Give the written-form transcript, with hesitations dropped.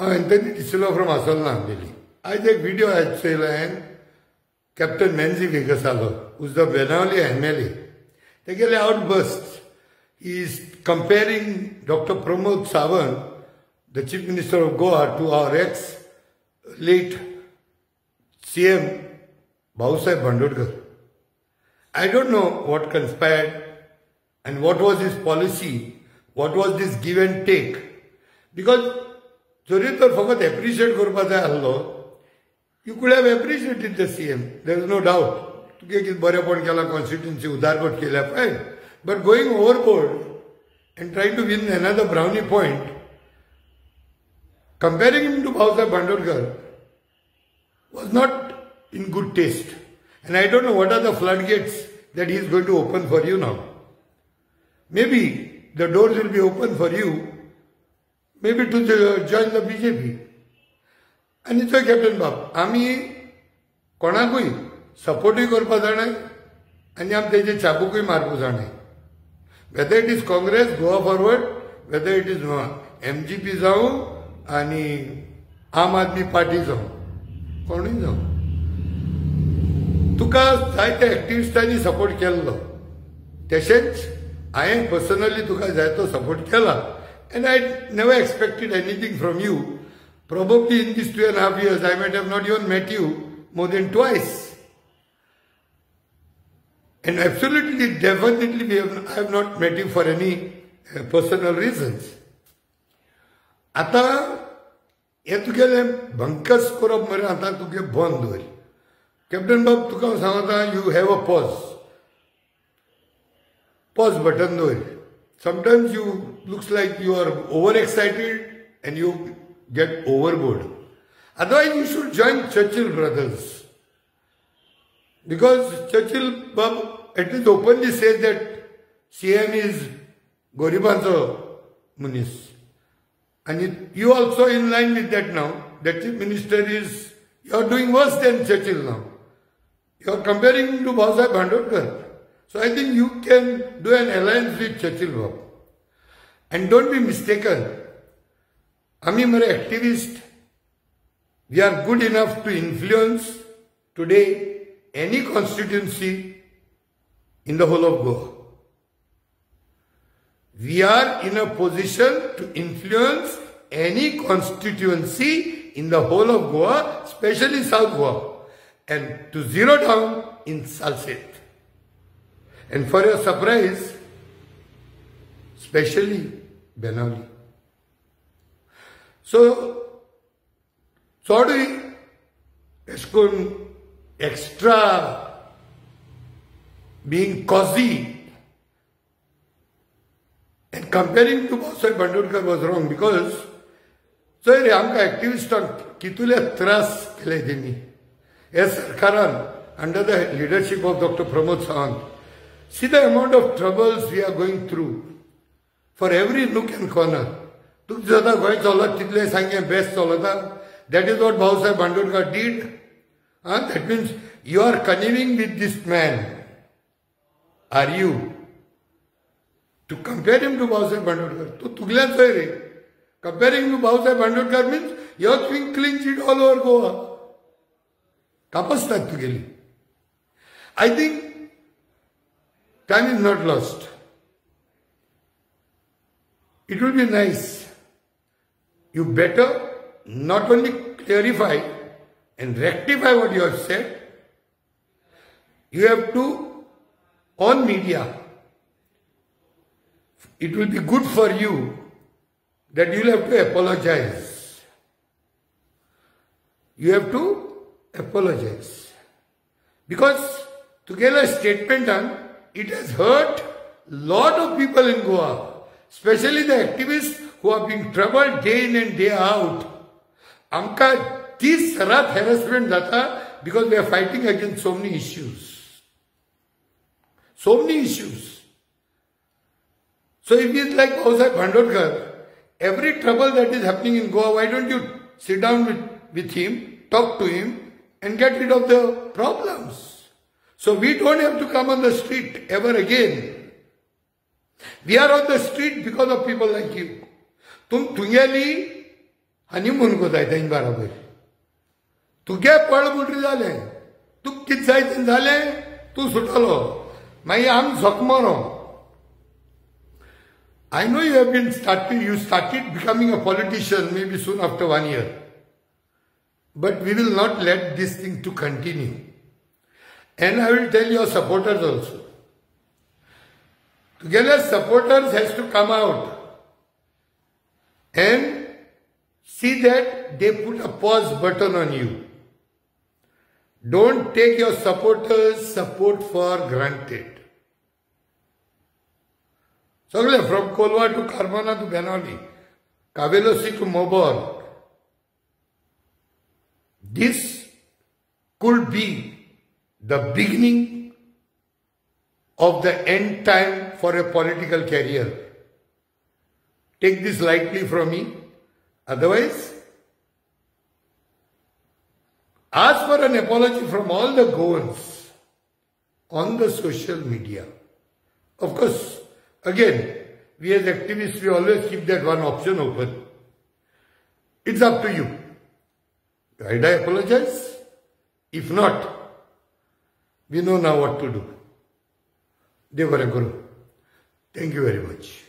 हांव Anthony D'Silva from आसोलना आमगेली. आयज एक व्हिडिओ आयज चोयलो हांवें captain मेन्झी वेगसालो, who's the Benaulim MLA. तेगेले outburst is comparing Doctor Pramod Sawant, the Chief Minister of Goa, to our ex late CM Bhausaheb Bandodkar. I don't know what conspired and what was his policy, what was this give and take. Because जरी तर फकत appreciate करपा जाय आसलो, you could have appreciated the CM, there is no doubt. तुगे कितें बरेपण केलां, constituency उदारगत केल्या, fine. But going overboard and try to win another brownie point, comparing him to Bhausaheb Bandodkar was not in good taste. And I don't know what are the floodgates that he is going to open for you now. Maybe the doors will be open for you, maybe to join the BJP. आनी चोय captain बाब, आमी कोणाकूय सपोर्टूय करपा जाणाय आनी आमी तेजे चाबुकूय मारपा जाणाय. Whether it is Congress, Goa Forward, whether it is MGP जावं आनी आम आदमी पार्टी जावं, कोणूय जावं, तुका जायते एक्टिविस्टांनी सपोर्ट केल्लो, तशेंच हांवें पर्सनली तुका जायतो सपोर्ट केला. And I never expected anything from you. Probably in these 2.5 years, I might have not even met you more than twice. And absolutely, definitely, I have not met you for any personal reasons. आता हे तुगेले भंकस करप मरे आतां तुगे बंद दवर. Captain बाब, तुका हांव सांगता, you have a pause. Pause button दवर. Sometimes you looks like you are over excited and you get overboard. Otherwise, you should join Churchill Brothers. Because Churchill Bab at least openly says that CM is Goribancho Munis. And you also in line with that now. The Chief Minister is, you are doing worse than Churchill now. You are comparing to Bhausaheb Bandodkar. So I think you can do an alliance with Churchill Bab. And don't be mistaken. आमी मरे activist, we are good enough to influence today any constituency in the whole of Goa. We are in a position to influence any constituency in the whole of Goa, especially South Goa, and to zero down in Salcete. And for your surprise, especially Benaulim. So, चडूय अशें करून extra being cosy and comparing to Bhausaheb Bandodkar was wrong, because चोय रे आमकां एक्टिविस्टांक कितले त्रास केले तेणी हे सरकारान under the leadership of Doctor Pramod Sawant. See the amount of troubles we are going through for every nook and corner. तुका दिसता गोंय चलत तितलें सामकें बेस्ट चलता. That is what Bhausaheb Bandodkar did. That means you are conniving with this man. Are you? To compare him to Bhausaheb Bandodkar, तूं तुगल्यान चोय रे. Comparing to Bhausaheb Bandodkar means you are giving clean chit all over Goa. कापसतात तुगेली. I think time is not lost. It will be nice. You better not only clarify and rectify what you have said, you have to, on media, it will be good for you that you will have to apologize. You have to apologize. Because together statement on, it has hurt lot of people in Goa, especially the activists who are being troubled day in and day out. आमकां दीस रात harassment जाता because we are fighting against so many issues. So many issues. So if it's like Bhausaheb Bandodkar, every trouble that is happening in Goa, why don't you sit down with him, talk to him and get rid of the problems? So we don't have to come on the street ever again. We are on the street because of people like you. तुम तुंगेली honeymoon कोताय तेंचे बराबर. तुगे पळ म्हणटरी जालें, तुका कितें जाय तें जालें, तूं सुटलो, मागीर आम झकमरो. I know you have been started, you started becoming a politician maybe soon after 1 year. But we will not let this thing to continue. And I will tell your supporters also. Together supporters has to come out and see that they put a pause button on you. Don't take your supporters' support for granted. सगळे from Colva to Carmona to Benaulim, Cavelossim to Mobor, this could be the beginning of the end time for a political career. Take this lightly from me. Otherwise, ask for an apology from all the Goans on the social media. Of course, again, we as activists, we always keep that one option open. It's up to you. Did I apologize? If not, we know now what to do. Dev Guru. Thank you very much.